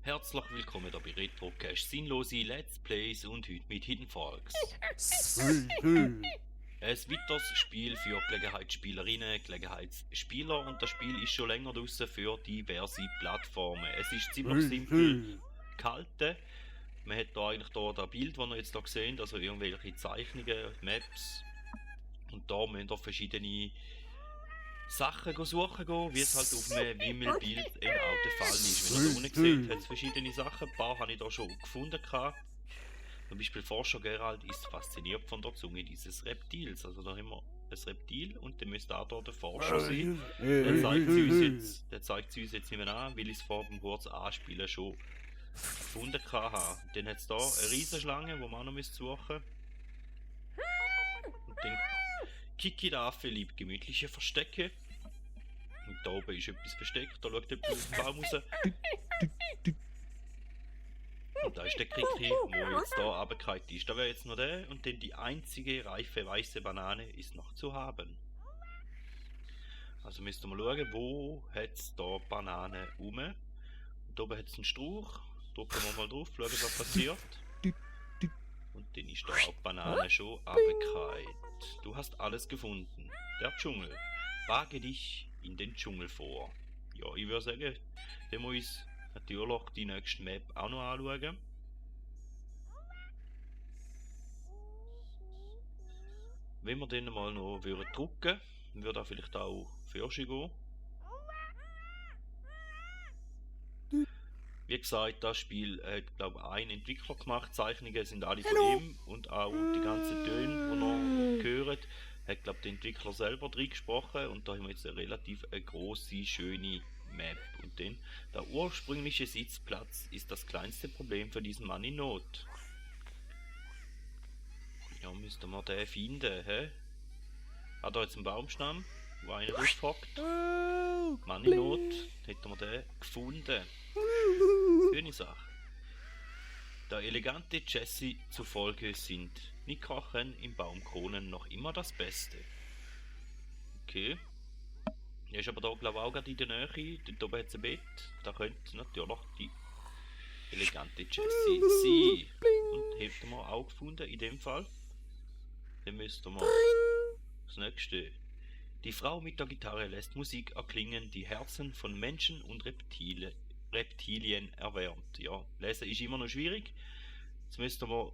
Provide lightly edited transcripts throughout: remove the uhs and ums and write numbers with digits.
Herzlich willkommen bei Retrocast Sinnlose Let's Plays und heute mit Hidden Falls. Ein weiteres Spiel für Gelegenheitsspielerinnen, Gelegenheitsspieler und das Spiel ist schon länger draussen für diverse Plattformen. Es ist ziemlich simpel gehalten. Man hat da eigentlich das Bild, das ihr jetzt hier seht, also irgendwelche Zeichnungen, Maps. Und da müsst ihr verschiedene Sachen suchen gehen, wie es halt auf einem Wimmelbild auch der Fall ist. Wenn ihr da unten seht, hat es verschiedene Sachen. Ein paar habe ich da schon gefunden. Zum Beispiel Forscher Gerald ist fasziniert von der Zunge dieses Reptils. Also da haben wir ein Reptil und dann müsste auch da der Forscher sein. Der zeigt sie uns jetzt nicht mehr an, weil ich es vor dem kurzen Anspielen schon gefunden habe. Dann hat es da eine Riesenschlange, die man auch noch suchen müsste. Und dann Kiki der Affe liebt gemütliche Verstecke. Und da oben ist etwas versteckt, da schaut jemand aus dem Baum raus. Und da ist der Kiki, der jetzt da runtergefallen ist. Da wäre jetzt noch der und dann die einzige reife weiße Banane ist noch zu haben. Also müssten wir schauen, wo hat es da Bananen rum. Und da oben hat es einen Strauch. Drücken wir mal drauf, schauen was passiert. Und dann ist da auch die Banane schon runtergefallen. Du hast alles gefunden. Der Dschungel. Wage dich in den Dschungel vor. Ja, ich würde sagen, wenn wir uns natürlich die nächste Map auch noch anschauen. Wenn wir dann mal noch drücken würden, würde er vielleicht auch Fürsche gehen. Wie gesagt, das Spiel hat, glaube ich, ein Entwickler gemacht. Zeichnungen sind alle von ihm und auch die ganzen Töne, die ihr hört, hat, glaube ich, der Entwickler selber drin gesprochen. Und da haben wir jetzt eine relativ grosse, schöne Map. Und dann, der ursprüngliche Sitzplatz ist das kleinste Problem für diesen Mann in Not. Ja, müssten wir den finden, hä? Hat da jetzt einen Baumstamm, wo einer drauf hockt. Mann in Not, hätten wir den gefunden. Schöne Sache. Der elegante Jesse zufolge sind Nickerchen im Baumkronen noch immer das Beste. Okay. Er ist aber da, glaube ich, auch gerade in der Nähe. Dort oben hat es ein Bett. Da könnte natürlich die elegante Jessie sein. Und hätten wir auch gefunden in dem Fall. Dann müssten wir das nächste. Die Frau mit der Gitarre lässt Musik erklingen, die Herzen von Menschen und Reptilien erwärmt. Ja, lesen ist immer noch schwierig. Jetzt müssten wir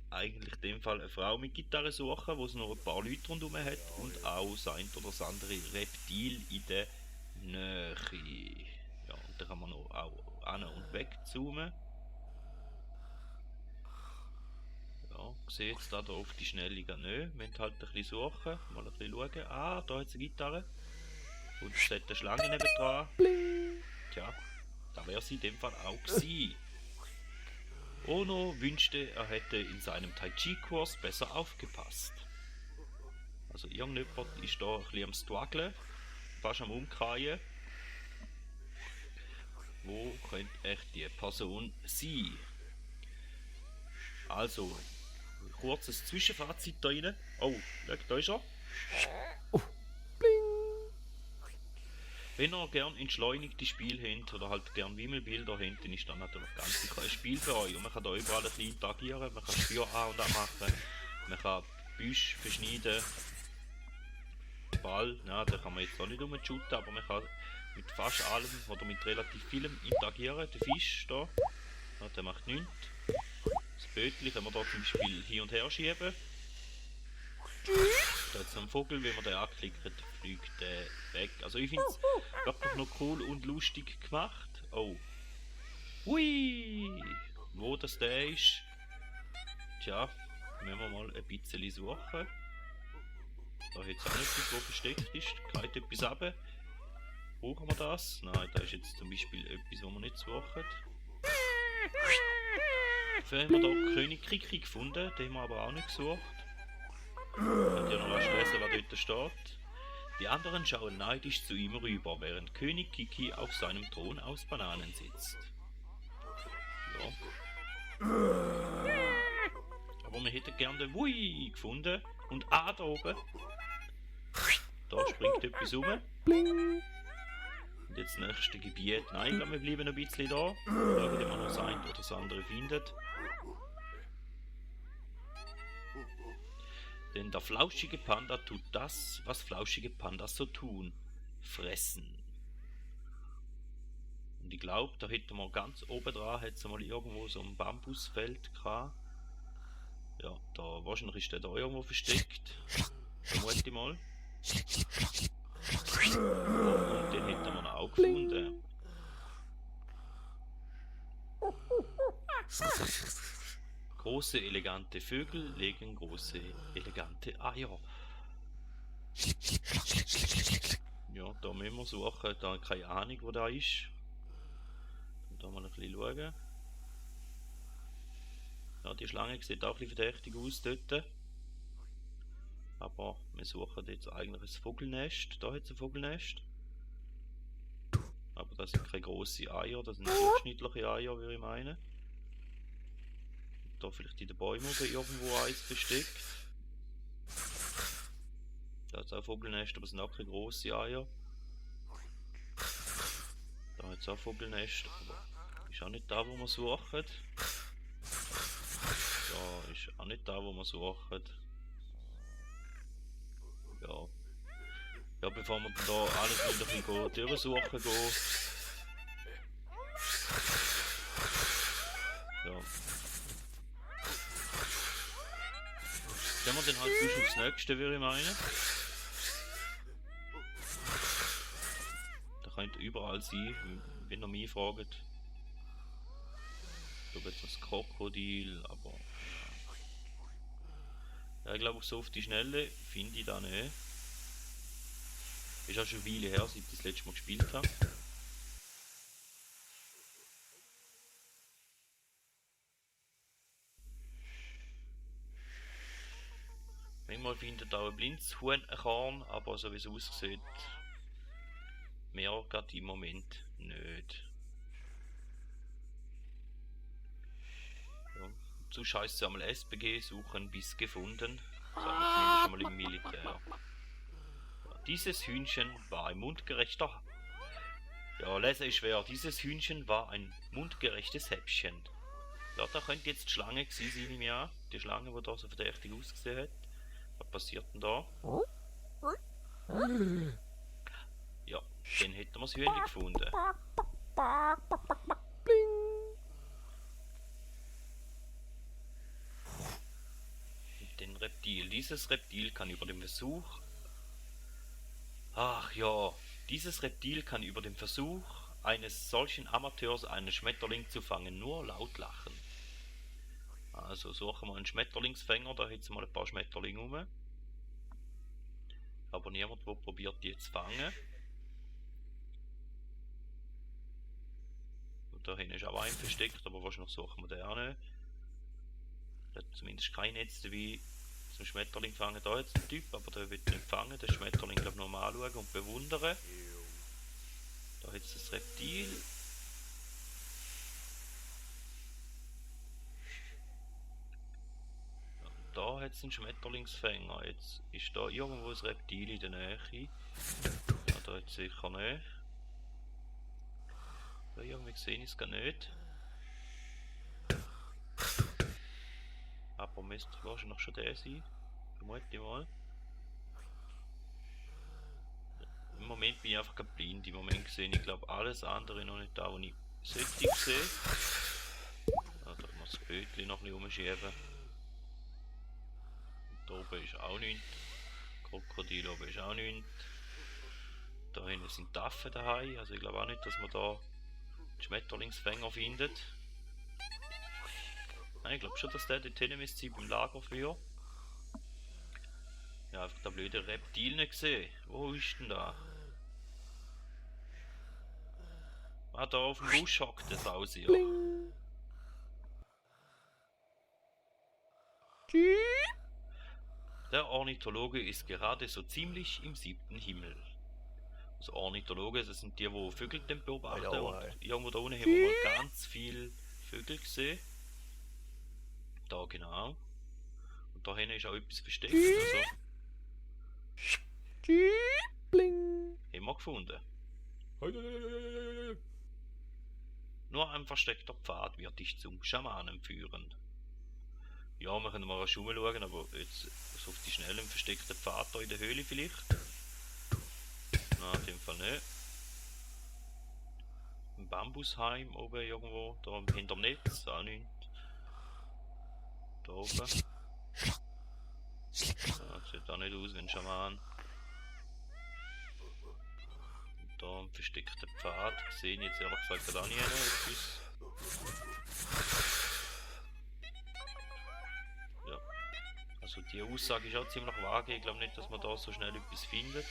eigentlich in dem Fall eine Frau mit Gitarre suchen, wo es noch ein paar Leute rundherum hat und auch das ein oder das andere Reptil in der Nähe. Ja, und da kann man noch auch an und weg zoomen. Ja, seht jetzt da auf die Schnelle gar nicht. Wir müssen halt ein bisschen suchen, mal ein bisschen schauen. Ah, da hat es eine Gitarre. Und es hat eine Schlange nebendran. Tja, da wäre sie in dem Fall auch gewesen. Ono wünschte, er hätte in seinem Tai Chi Kurs besser aufgepasst. Also irgendjemand ist da ein bisschen am Struggeln, fast am Umkehren. Wo könnte echt die Person sein? Also, kurzes Zwischenfazit da rein. Oh, schau, da ist er. Wenn ihr gerne entschleunigte Spiele habt oder halt gerne Wimmelbilder habt, dann ist das natürlich ganz sicher ein Bisschen für euch. Und man kann da überall ein bisschen interagieren, man kann Steuer an und an machen, man kann Büsche verschneiden, Ball, ja, da kann man jetzt auch nicht rumshooten, aber man kann mit fast allem oder mit relativ vielem interagieren. Der Fisch da, ja, der macht nichts. Das Bötchen können wir da zum Beispiel hin und her schieben. Da hat es einen Vogel, wenn man den anklickt, fliegt der weg. Also ich finde es wirklich noch cool und lustig gemacht. Oh. Hui! Wo das der ist? Tja, müssen wir mal ein bisschen suchen. Da hat es auch etwas, wo versteckt ist. Geht etwas runter. Brauchen wir das? Nein, da ist jetzt zum Beispiel etwas, wo wir nicht suchen. Dafür haben wir da König Kiki gefunden, den haben wir aber auch nicht gesucht. Könnt ihr noch lesen, was dort steht. Die anderen schauen neidisch zu ihm rüber, während König Kiki auf seinem Thron aus Bananen sitzt. Ja. Aber wir hätten gerne den Wui gefunden. Und da oben. Da springt etwas rum. Und jetzt das nächste Gebiet. Nein, ich glaube, wir bleiben ein bisschen da. Schauen, ob wir noch das eine oder das andere findet. Denn der flauschige Panda tut das, was flauschige Pandas so tun. Fressen. Und ich glaube, da hätten wir ganz oben dran, hätte mal irgendwo so ein Bambusfeld gehabt. Ja, da wahrscheinlich ist der da irgendwo versteckt. Vermute ich mal. Und den hätten wir auch gefunden. Große, elegante Vögel legen große, elegante Eier. Ja, da müssen wir suchen. Da keine Ahnung, wo da ist. Da mal ein bisschen schauen. Ja, die Schlange sieht auch ein bisschen verdächtig aus dort. Aber wir suchen jetzt eigentlich ein Vogelnest. Da hat es ein Vogelnest. Aber das sind keine grossen Eier, das sind durchschnittliche Eier, würde ich meinen. Da vielleicht in den Bäumen irgendwo eins versteckt. Da hat es auch ein Vogelnest, aber es sind auch keine grossen Eier. Da hat es auch ein Vogelnest, aber ist auch nicht da, wo wir suchen. Da ist auch nicht da, wo wir suchen. Ja. Ja, bevor wir da alles wieder ein bisschen durchsuchen gehen. Ja. Gehen wir dann halt aufs nächste, würde ich meinen. Da könnte überall sein, wenn ihr mich fragt. Ich glaube jetzt das Krokodil, aber ja, ich glaube so auf die Schnelle finde ich da nicht. Ist auch schon eine Weile her, seit ich das letzte Mal gespielt habe. Manchmal findet auch ein blindes Huhn ein Korn, aber so wie es aussieht, mehr gerade im Moment nicht. Ja. Sonst heisst es einmal SPG, suchen bis gefunden. Das haben wir zumindest schon mal im Militär. Ja, dieses Hühnchen war ein mundgerechter... Ja, lesen ist schwer. Dieses Hühnchen war ein mundgerechtes Häppchen. Ja, da könnte jetzt die Schlange gewesen sein, nehme ich an. Die Schlange, die da so verdächtig ausgesehen hat. Was passiert denn da? Ja, dann hätten wir das Hühnchen gefunden. Und den Reptil. Dieses Reptil kann über den Versuch... Ach ja, dieses Reptil kann über den Versuch eines solchen Amateurs einen Schmetterling zu fangen nur laut lachen. Also suchen wir einen Schmetterlingsfänger, da hat es mal ein paar Schmetterlinge rum. Aber niemand, der probiert die zu fangen. Und da hinten ist auch ein versteckt, aber wahrscheinlich suchen wir den auch nicht. Der hat zumindest kein Netz dabei zum Schmetterling fangen. Da jetzt ein Typ, aber der wird nicht fangen. Den Schmetterling glaube ich nur mal anschauen und bewundern. Da hat es das Reptil. Da hat es einen Schmetterlingsfänger. Jetzt ist da irgendwo ein Reptil in der Nähe. Ja, da jetzt sicher nicht. Ja, irgendwie sehe ich es gar nicht. Aber müsste wahrscheinlich schon der sein. Vermute ich mal. Im Moment bin ich einfach blind. Im Moment sehe ich glaube alles andere noch nicht da, wo ich sollte sehen. Ja, da muss das Bötchen noch ein bisschen umschieben. Da oben ist auch nichts. Krokodil oben ist auch nichts. Da hinten sind Taffen daheim. Also ich glaube auch nicht, dass man da Schmetterlingsfänger findet. Nein, ich glaube schon, dass der dort hinten müsste beim Lagerfeuer. Ja, einfach der blöde Reptil nicht gesehen. Wo ist denn da? Ah, da auf dem Busch hockt das aus, ja. Der Ornithologe ist gerade so ziemlich im 7. Himmel. Also Ornithologe, das sind die, die Vögel beobachten. Und irgendwo da unten haben wir mal ganz viele Vögel gesehen. Da genau. Und da hinten ist auch etwas versteckt. Also. Haben wir gefunden. Nur ein versteckter Pfad wird dich zum Schamanen führen. Ja, wir können mal schon schauen, aber jetzt so auf die Schnelle einen versteckten Pfad da in der Höhle vielleicht. Nein, auf jeden Fall nicht. Ein Bambusheim oben irgendwo, da hinterm Netz, auch nicht. Da oben. Ja, sieht auch nicht aus wie ein Schaman. Und da ein versteckter Pfad, sehe ich jetzt ehrlich gesagt auch nicht etwas. Ja. Also die Aussage ist auch ziemlich vage, ich glaube nicht, dass man da so schnell etwas findet.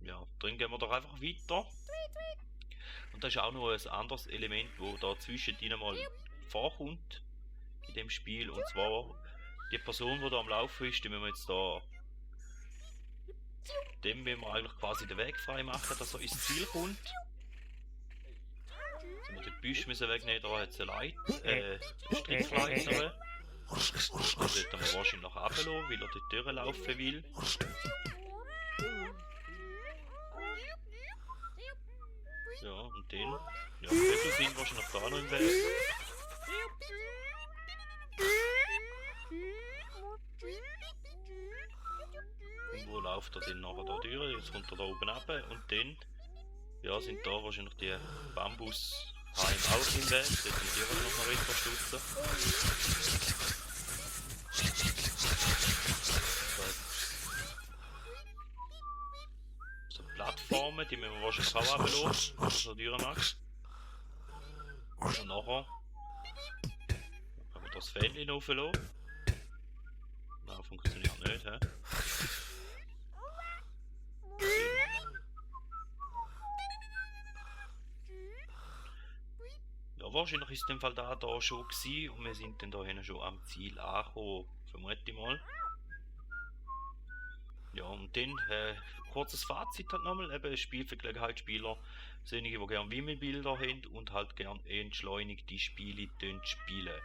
Ja, drin gehen wir doch einfach weiter. Und da ist auch noch ein anderes Element, wo da zwischendrin mal vorkommt in dem Spiel. Und zwar die Person, die da am Laufen ist, die müssen wir jetzt da. Dem müssen wir eigentlich quasi den Weg frei machen, dass er ins Ziel kommt. Jetzt müssen wir den Büsch müssen wegnehmen, da hat es eine Strickleiter. Das sollten wir wahrscheinlich noch runterlassen, weil er dort durchlaufen will. Ja, und den. Ja, die Vögel sind wahrscheinlich da noch im Weg. Und wo läuft er denn nachher da durch? Jetzt kommt er da oben runter und dann ja, sind da wahrscheinlich die Bambusheim auch im Weg. Jetzt sind die auch noch etwas stutzen. So Plattformen, die müssen wir wahrscheinlich auch runterlassen, wenn man so durch macht. Und nachher können wir das Fähnchen rauflassen. Nein, funktioniert nicht, hä? Ja, wahrscheinlich ist in dem Fall da schon gewesen und wir sind dann da hinten schon am Ziel angekommen, vermute ich mal. Ja, und dann kurzes Fazit halt nochmal, eben Spielvergelegenheitsspieler, solche, die gerne Wimmelbilder haben und halt gerne entschleunigte Spiele spielen.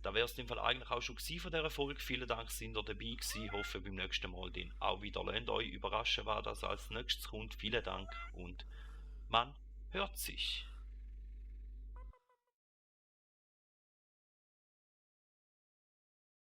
Da wäre es in dem Fall eigentlich auch schon gewesen von dieser Folge. Vielen Dank, sind ihr dabei gewesen. Hoffe beim nächsten Mal dann auch wieder. Lasst euch überraschen, was das als nächstes kommt. Vielen Dank und man hört sich.